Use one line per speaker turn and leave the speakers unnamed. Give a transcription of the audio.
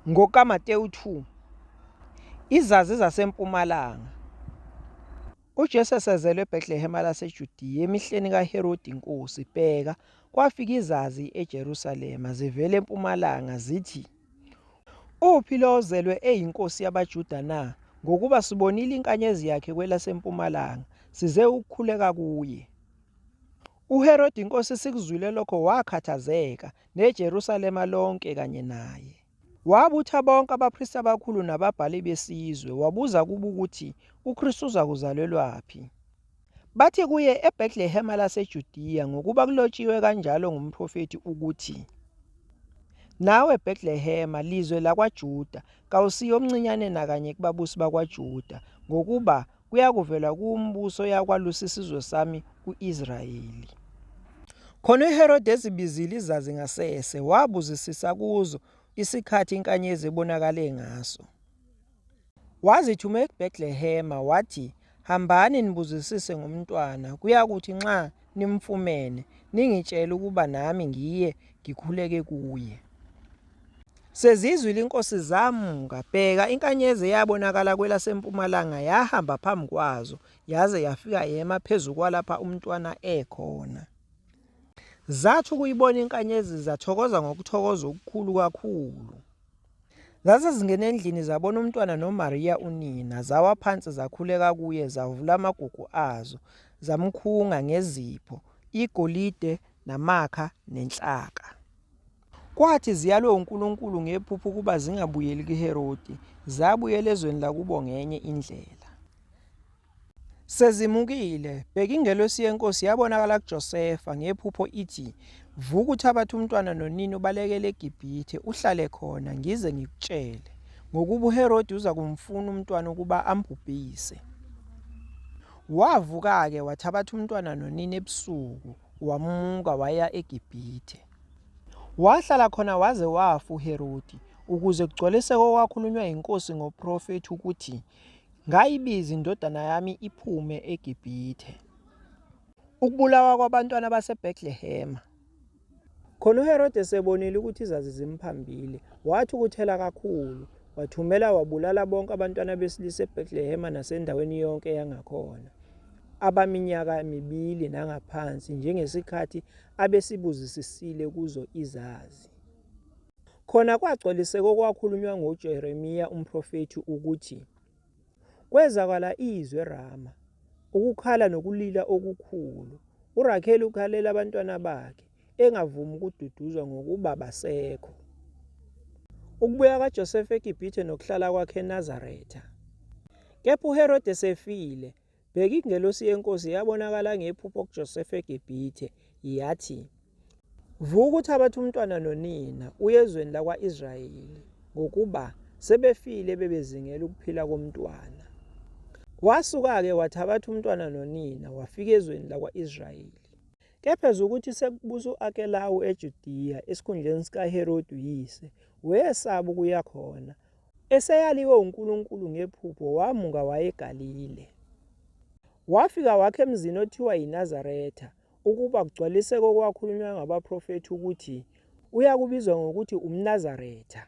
NgokaMateyu 2, Izazi zaseMpumalanga. UJesu esezelwe eBhetlehema laseJudiya emihleni kaHerodi inkosi, bheka, kwafika izazi eJerusalema zivela empumalanga, zithi, Uphi lo ozelwe eyinkosi yabaJuda na? Ngokuba sibonile inkanyezi yakhe kwelasempumalanga, size ukukhuleka kuye. UHerodi inkosi sikuzwile lokho wakhathazeka, neJerusalema lonke kanye naye. Wabutha bonke abapristi abakhulu nababhali besizwe, wabuza kubo ukuthi uKristu uzakuzalelwaphi. Bathi kuye, EBhetlehema laseJudiya, ngokuba kulotshiwe kanjalo ngumprofethi ukuthi, Nawe Bhetlehema, lizwe lakwaJuda, kawusiye omncinyane nakanye kubabusi bakwaJuda, ngokuba kuyakuvela kuwe umbusi oyakwalusa isizwe sami u-Israyeli. Khona uHerode ezibizile izazi ngasese, wabuzisisa kuzo isikhathi inkanyezi ebonakale ngaso. Wazithuma eBhetlehema, wathi, Hambani nibuzisise ngomntwana, kuyakuthi nxa nimfumene, ningitshele ukuba nami ngiye ngikhuleke kuye. Sezizwile inkosi zamuka, bheka, inkanyezi eyabonakala kwelasempumalanga yahamba phambi kwazo, yaze yafika yema phezu kwalapha umntwana ekhona. Zathi ukuyibona inkanyezi zathokoza ngokuthokoza okukhulu kakhulu. Zase zingena endlini zabona umntwana noMariya unina, zawa phansi zakhuleka kuye, zavula amagugu azo, zamkhunga ngezipho, igolide namakha nenhlaka. Kwathi ziyalwe uNkulunkulu ngephupho ukuba zingabuyeli kuHerodi, zabuyela ezweni lakubo ngenye indlela. Sezimukile, bheka ingelosi yeNkosi yabonakala kuJosefa ngephupho ithi, Vuka uthabathe umntwana nonina ubalekele eGibhithe, uhlale khona ngize ngikutshele, ngokuba uHerodi uza kumfuna umntwana ukuba ambhubhise. Wavuka-ke wathabatha umntwana nonina ebusuku, wamuka waya eGibhithe. Wahlala khona waze wafa uHerodi, ukuze kugcwaliseke okwakhulunywa yiNkosi ngomprofethi ukuthi, Ngayibiza indodana yami iphume eGibhithe. Ukubulawa kwabantwana baseBhetlehema. Khona uHerode esebonile ukuthi izazi zimphambile, wathukuthela kakhulu, wathumela wabulala bonke abantwana besilisa eBhetlehema nasendaweni yonke yangakhona, abaminyaka mibili nangaphansi, njengesikhathi abesibuzisisile kuzo izazi. Khona kwagcwaliseka okwakhulunywa ngoJeremiya umprofethi ukuthi, Kwezwakala izwi eRama, ukukhala nokulila okukhulu, uRakheli ukhalela abantwana bakhe, engavumi ukududuzwa ngokuba abasekho. Ukubuya kaJosefa eGibhithe nokuhlala kwakhe eNazaretha. Kepha uHerode esefile, Bheka ingelosi yeNkosi yabonakala ngephupho kuJosefa eGibhithe, yathi, Vuka uthabathe umntwana nonina, uye ezweni lakwa-Israyeli, ngokuba sebefile bebezingela ukuphila komntwana. Wasuka-ke wathabatha umntwana nonina, wafika ezweni lakwa-Israyeli. Kepha ezwa ukuthi sekubusa u-Arkelawu eJudiya esikhundleni sikaHerode uyise, wesaba ukuya khona. Eseyaliwe uNkulunkulu ngephupho, wamuka waya eGalile. Wafika wakha emzini othiwa yiNazaretha, ukuba kugcwaliseke okwakhulunywa ngabaprofethi ukuthi, Uyakubizwa ngokuthi umNazaretha.